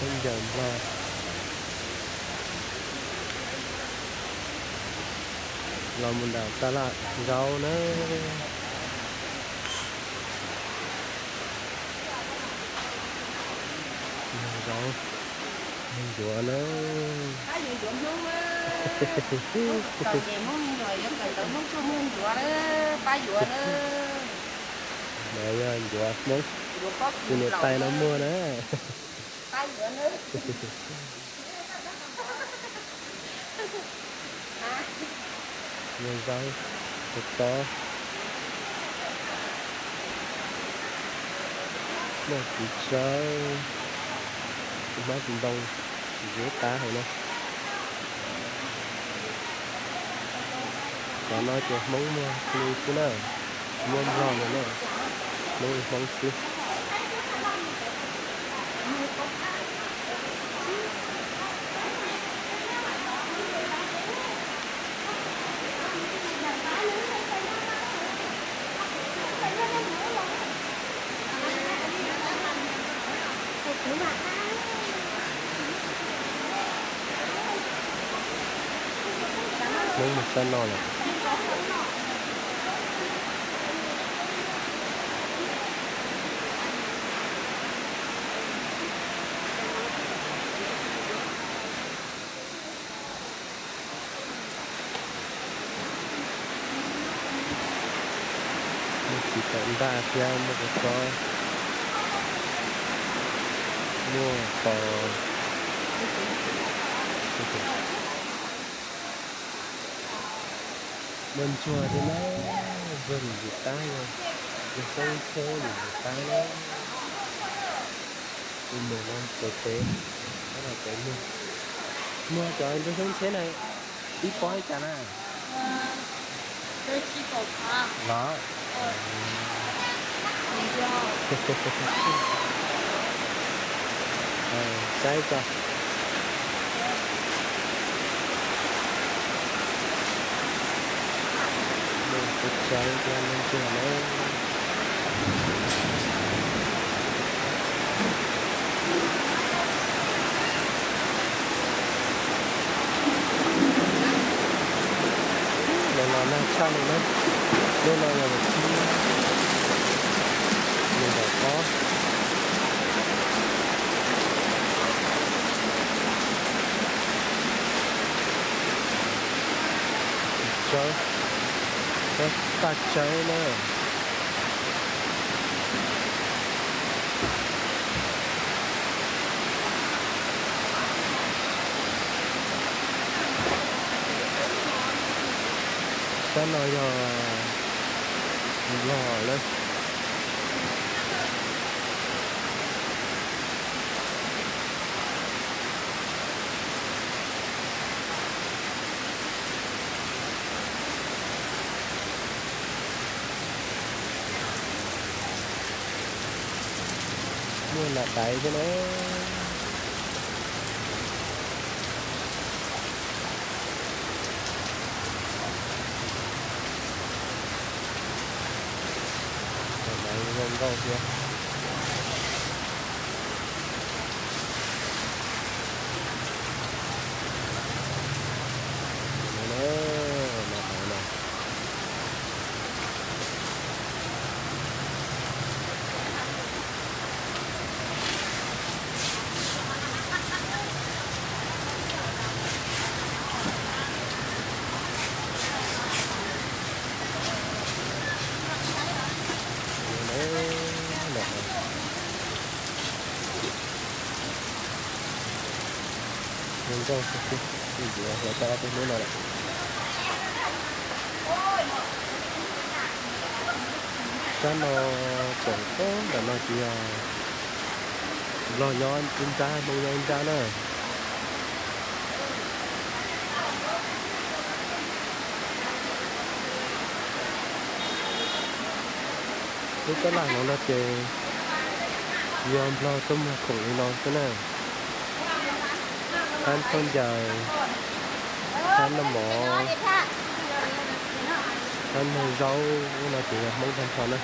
Ncaws Nplog los mus nram taj laj Zaub na. Zaub, Ncuav na. Mas yog Ncuav Hmoob, tus niam tais no muaj na. Muaj zaub, muaj txob, muaj txiv tsawb, txiv hmab txiv ntoo, ntxim qab heev na. Cov no ces Hmoob muag li xwb na, tsis muaj Nplog li na, Hmoob li Hmoob xwb. Hmoob mus sab no lawm. Muaj txiv taum ntaj thiab muaj kua txob, muaj qos, muaj ntsuag thiab na, ntsuag lim ntsis qab, ntsuag xyoob ntxheb lim ntsis qab na. Tus mus no txawv tes, tab tom txawv muag. Muag cov ntsuag xyoob ntxheb na, ib pob li cas na? Los? Saib tso. Muaj txiv tsawb thiab muaj ntsuag na. Los los nag tshaj li na. Lub no yog vas thib, nees nkaum ob. Tsawb, tsawb, paj tsawb na. Sab no yog Nplog na. Muaj nam daiv thiab na. Nam daiv zoo nkauj thiab. Nam daiv na. Zoo nkauj tiag tiag, ntxiv hluav taws ob peb hnub no lawm. Sab no tseem, ntawm no ces yog Nplog nyob ib nrab, Hmoob nyob ib nrab na. Lub tab laj no no ces yog Nplog tuaj muag khoom li no xwb na. Thab txhob ncaws, thab noj mov, thab noj zaub, no ces yog Hmoob tag nrho na.